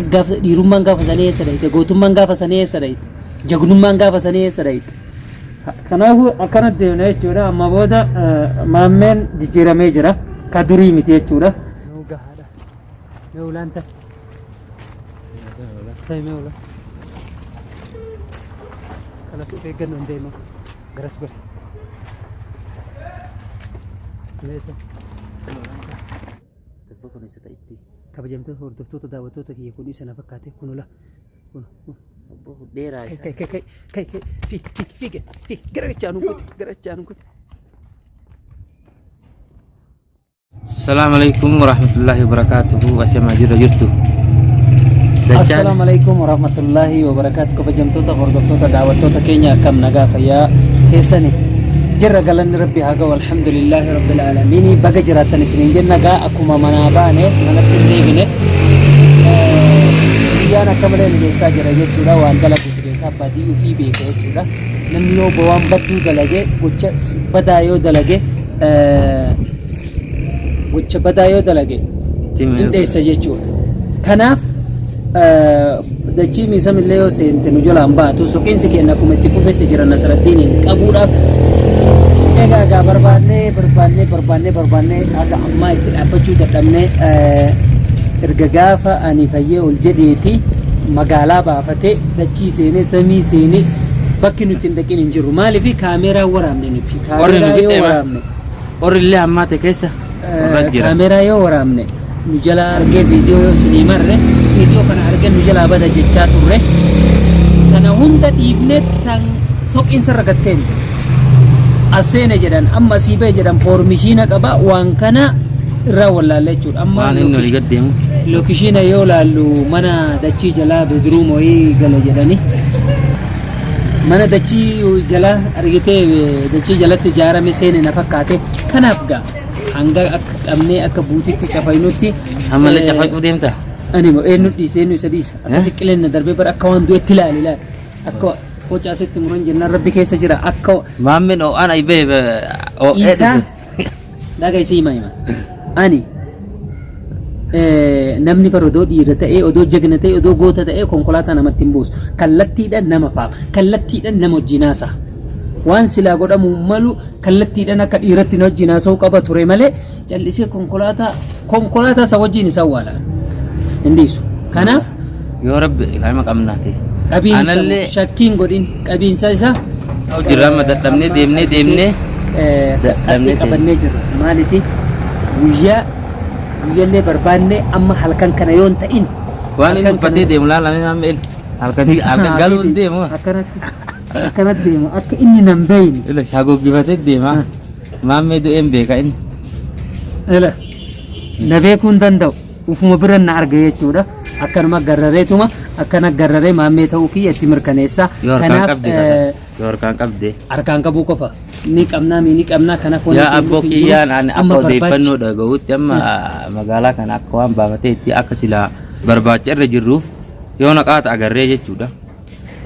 Akka gaafa dhiirummaan gaafa sanii eessa dhayxe? Gootummaan gaafa sanii eessa dhayxe? Jagnummaan gaafa sanii eessa dhayxe? Kanaafuu akkana deemna jechuudha. Amma booda maammeen jijjiiramee jira. Ka durii miti jechuudha. Nuu gahaadha. Mee ulaan ta'i. Ta'i mee ulaan. Kanas of eeggannoon deema. Garas godhe. Mee ta'i. Tabba kun isa ta'itti. Kabajamtoota hordoftoota daawwattoota kiyya kun isa na fakkaate kun ola. Kun kun. Abbo dheeraa Kai isa. kai kai kai kai kai fiig fiig fiig fiig gara achaanuu kuti gara achaanuu kuti. Assalamu alaikum warahmatullahi wabarakatuhu. Ashamaa jirra jirtu. Dachaan Assalaamu alaikum warahmatullaahi wabarakaatu kabajamtoota hordoftoota daawwattoota keenya akkam nagaa fayyaa keessani jirra galanni rabbi haa ga'u alhamdulillaahi rabbil aalamiin baga jiraattan isiniin jenna gaa akkuma manaa baane manatti hin deebine guyyaan akka malee nu geessaa jira jechuudha waan dalaguutu beeka badii ofii beeka jechuudha namni yoo waan badduu dalage gocha badaa yoo dalage gocha badaa yoo dalage hin dheessa jechuudha. Kanaaf dachii miisamillee yoo seente nu jalaan baatu soqiinsi keenya akkuma itti fufetti jira Nasraddiiniin qabuudhaaf egaa egaa barbaannee barbaannee barbaannee barbaannee haga ammaa itti dhaabbachuu dadhabnee erga gaafa ani fayyee ol jedheeti magaalaa baafatee dachii seenee samii seenee bakki nuti hin dhaqin hin jiru maaliif kaameeraa waraabne nuti Warri nu kaameeraa yoo fixee ma? waraabne Qorri illee hammaate keessa qorra jira. Kaameeraa yoo waraabne nu jalaa argee viidiyoo yoo isinii marre viidiyoo kana argee nu jalaa bada jechaa turre kana hunda dhiifnee tan soqiinsa irra gatteen as seene jedhan amma asii ba'e jedhan foormishiina qaba waan kana irraa wallaalle jechuudha. Amma Waan inni olii gad deemu. lookishiina yoo laallu mana dachii jalaa beediruum wayii gale jedhani. Mana dachii jala argitee dachii jalatti ijaarame seene na fakkaate. Kanaaf gaa hanga akka qabnee akka buutitti cafaynutti. Ammallee cafaquu deemta. Ani immoo eenyu dhiise eenyu isa dhiisa. Akkasi qileen na darbee bara akka waan du'etti ilaali ilaali. Akka qoca asitti muran jennaan rabbi keessa jira akka Maammeen ho'aan aybee ho'ee Isaa dhufe. dhaga isii hima hima. Ani namni bar odoo dhiira ta'ee odoo jagna ta'ee odoo goota ta'ee konkolaataa namatti hin buusu. Kallattiidhaan nama faama. Kallattiidhaan nama wajjin haasa'a. Waan silaa godhamuu malu kallattiidhaan akka dhiiratti na wajjin haasa'uu qaba ture malee callisee konkolaataa konkolaataa isa wajjin isa awwaala. Hin dhiisu. Kanaaf Yoo rabbi kanuma qabnaa ta'e. qabiinsa Anallee shakkiin godhin qabiinsa isaa jirra amma dadhabnee deemnee deemnee qabxii qabannee jirra. Maaliif guyyaa guyyallee barbaanne amma halkan kana yoo hin ta'in. Waan inni halkan uffatee kana- deemu laalame amma el halkan halkan galuu hin deemu. Akkanatti akkanatti deemu akka inni nan beeyne. Ila shagoggifatee deema. Maammee du'een beeka inni. Ila na beekuu hin danda'u. Ufuma bira na arga jechuudha. Akkanuma garrareetuma akkana garraree maammee ta'uu kiyya itti mirkaneessa. Yoo harkaan Kanaaf qabde yoo harkaan qabde. harkaan qabuu qofa. Ni qabnaa mi ni qabnaa kanaaf wanti Yaa abboo kennuuf hin jiru. kiyyaan ani Amma akka barbaacha. odeeffannoo dhaga'utti amma magaalaa kana akka waan baafatee itti akka silaa barbaacha irra jirruuf yoo naqaata agarree jechuudha.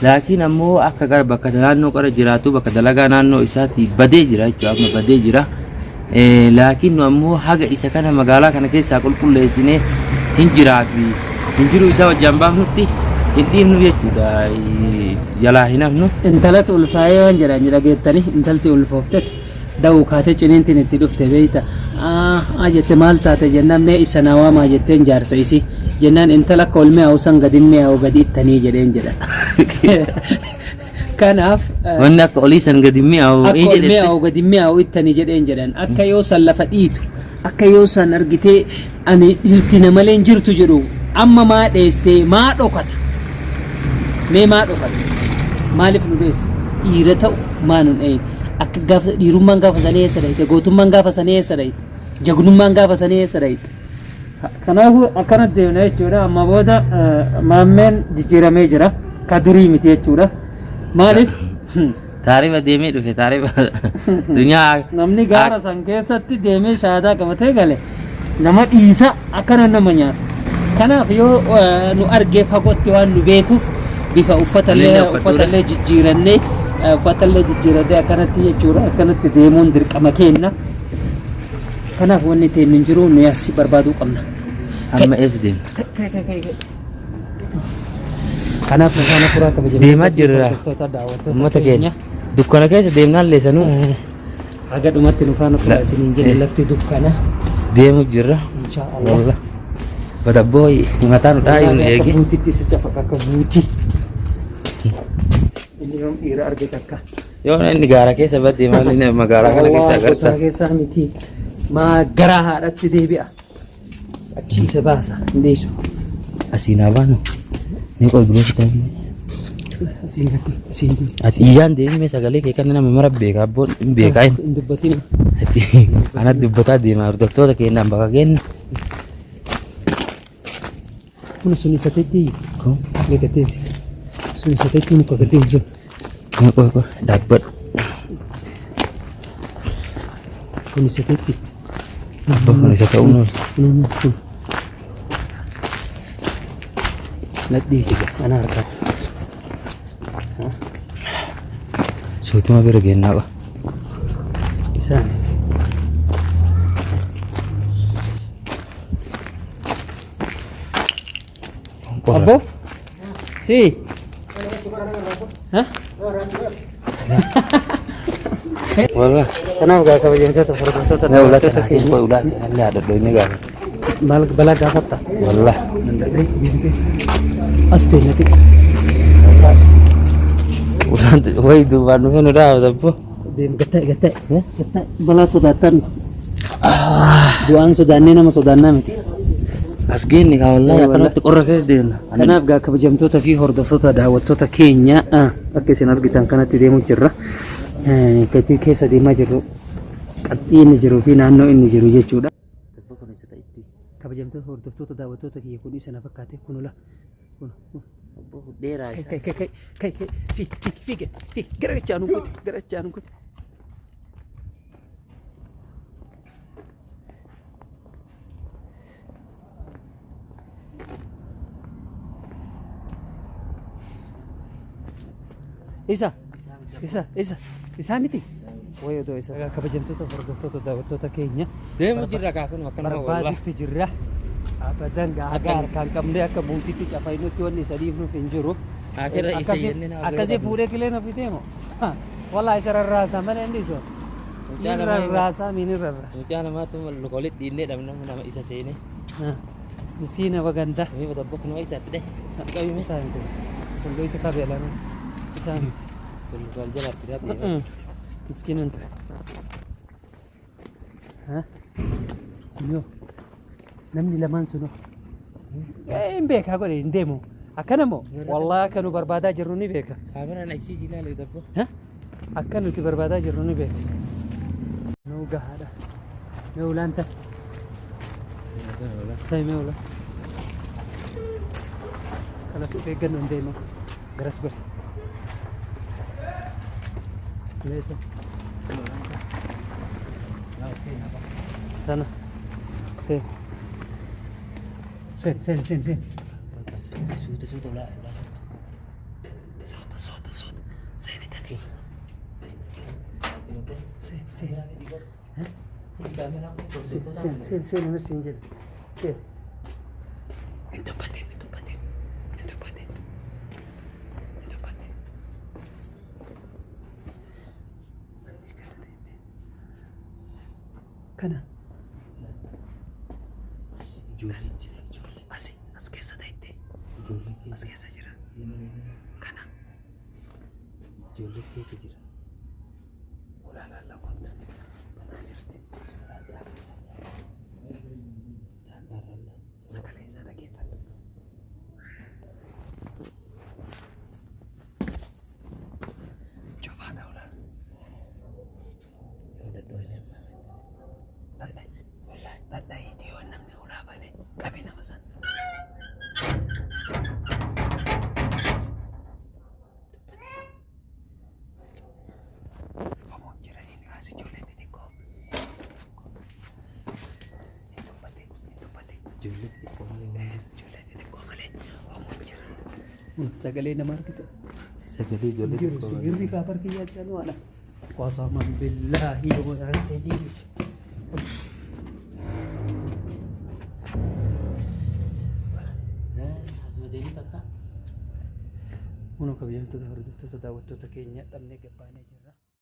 Laakiin ammoo akka gara bakka naannoo qara jiraatu bakka dalagaa naannoo isaatii badee jira jechuudha amma badee jira. Laakiin nu ammoo haga isa kana magaalaa kana keessaa qulqulleessinee hin jiraa fi hin jiru isaa wajjin baafnutti hin dhiifnu jechuudha. Jalaa hin hafnu. Intalatu ulfaa'ee waan jedhan dhageettani intalti ulfoofte da'uu kaatee ciniintiin itti dhufte beeyta aa jette maal taate jennaan mee isa naa waamaa jetteen jaarsa isi jennaan intala akka ol mi'aawu san gadi mi'aawu gadi ittanii jedheen jedha. Kanaaf Wanni akka olii san gadi mi'aawu akka ol mi'aawu gadi mi'aawu ittanii jedheen jedhan akka yoo san lafa dhiitu akka yoo san argitee ani dhirti na malee hin jirtu jedhu amma maa dheessee maa dhokata mee maa dhokata maaliif nu dheesse dhiira ta'u maa nun dhayine akka gaafa dhiirummaan gaafa sanii eessa dhayite gootummaan gaafa sanii eessa dhayite jagnummaan gaafa sanii eessa dhayite. Kanaafuu akkana deemna jechuudha amma booda maammeen jijjiiramee jira ka durii miti jechuudha maaliif Taarifa deemee dhufe taarifa dunyaa Namni gaara san keessatti deemee shahaadaa qabatee gale nama dhiisa akkana nama nyaata. Kanaaf yoo nu argee fagootti waan nu beekuuf bifa uffatallee Alillee uffadhuudha. uffatallee jijjiirannee uffatallee jijjiirannee akkanatti jechuudha akkanatti deemuun dirqama keenna. Kanaaf wanni ta'e hin jiru nuyi as barbaaduu qabna. Amma eessa deemta? Kai kai kai kai. Kanaaf nu faana turaa kabajamtoota Deemaa jirra. hordoftoota daawwattoota Uummata keenya. Dukkana keessa deemnaan leessanuu Haga dhumatti nu faana turaa isiniin jedhe lafti dukkana. deemu jirra. Insha Allah. Wallah. Badabboo mataa nu dhaayuun Akka eegi. buutitti isa cafaqa akka buutii. Inni yoom dhiira arge takka. Yoo inni gaara keessa badde maal inni magaalaa kana keessa Wallahi agarta. bosona keessaa miti. Maa garaa haadhatti deebi'a. Achi isa baasa hin deessu. Asiin haa baanu. Ni qoy bineensota ta'e. Asiin gadi asiin gadi. Ati iyyaan deemee sagalee kee kan nama mara beeka abboon hin beekaa inni. Hin dubbatin. Ati ana dubbataa deema hordoftoota keenyaan bakka keenya. Kun sun isa teetti Kun mee gad deebisi. Sun isa teetti muka gad deebisu. kun qoy qoy dhaabbadhu. Kun isa teetti. Abbaa kun isa ta'uun oolu. Kun kun. Nadhiisi gaa ana harkaa. Suutuma bira geennaa qaba. Isaan. Abbo? Si. Ha? Wallah. Kanaaf gaa kabajamtoota hordoftoota Na ulaa daawwattoota kana asiin keenya qoy ulaa kana haadha dhoyne gaafata. maal balaa gaafatta? Wallah. As teenya xiqqo. Ulaan wayi duubaan dhufee nu dhaabata abbo. Deem gatta'e gatta'e. Gatta'e balaa sodaattan. Du'aan sodaannee nama sodaannaa miti. As geenne kaa wallahi akkanatti qorra keessa deemna. Kanaaf gaa kabajamtoota fi hordoftoota daawwattoota keenya akka isin argitan kanatti deemuu jirra. Gatii keessa deemaa jirru qabxii inni jiruu fi naannoo inni jiru jechuudha. Kabajamtoota hordoftoota daawwattoota kiyya kun isa na fakkaate kun ola. Kun kun. Dheeraa Kai kai kai kai kai fiig fiig fiig fiig gara achi aanu kuti gara achi aanu kuti. Isa isa isa isaa miti. Wayi odoo isa. Kabajamtoota hordoftoota daawwattoota keenya. Deemu jirra kaa kun akkanuma wallahi. Barbaadutti jirra. Abadan haga harkaan qabnee akka buutitti cafaynutti wanni isa dhiifnuuf hin jiru. Akira isa jennee nama bira Akkasii qabna. fuudhee kilee na fitee moo? Wallahi isa rarraasaa malee inni isu. Mucaa Inni namaa hima. rarraasaa miin hin rarraasa. Mucaa namaatu luka walitti dhiinnee dhabna nama isa seenee. Miskiina baganda. Namni bada bokk nama isa dheh. Qabime. Isaa miti. Kulloyti kabeelanu. Isaa miti. Kun luka wal jala harkisaa deema. Miskiina hin ture. Kunoo namni lamaan sunoo. Hin beekaa godhe hin deemu. Akkana moo? Wallaahi akka nu barbaadaa jirru ni beeka. Kaameraan achiis ilaali dabbo. Akka nuti barbaadaa jirru ni beeka. Nuu gahaadha. Mee ulaan ta'i. Ta'i mee ulaan. Kanas of eeggannoon deema. Garas godhe. Mee ta'i. Tana. Seen. Seen seen seen seen. Suuta suuta ulaa ulaa. Soota soota soota. Seeni ta'i. Seen seen. Seen seen seen anas siin jedhe. Seen. Hin dubbatin hin dubbatin hin dubbatin hin dubbatin. Kana. Ijoollee jira ijoollee. Asi as keessa ta'etti Ijoollee as keessa. keessa jira. Kana. Ijoollee keessa jira. Ulaa laallaa kottu. Bataa jirti. Sagalee isaa dhageeffadhu. Cufaadha ulaan. Yoo dadhabne Dhadha'iitii yoo namni ulaa bane qabi nama sana. Qomoon jira inni as ijoollee xixiqqoo. Hin dubbatin hin dubbatin. Ijoollee xixiqqoo malee waan jiru. Ijoollee xixiqqoo malee homoon jira. Sagalee nama argite. Sagalee ijoollee Jiru xixiqqoo malee. sirri gaafa kiyyaa jedhu haadha. Qasaman billaahi yoo sibiilis. Asuma deemee takka. Kunoo kabajamtoota hordoftoota daawwattoota keenya dhabnee gabbaanee jirra.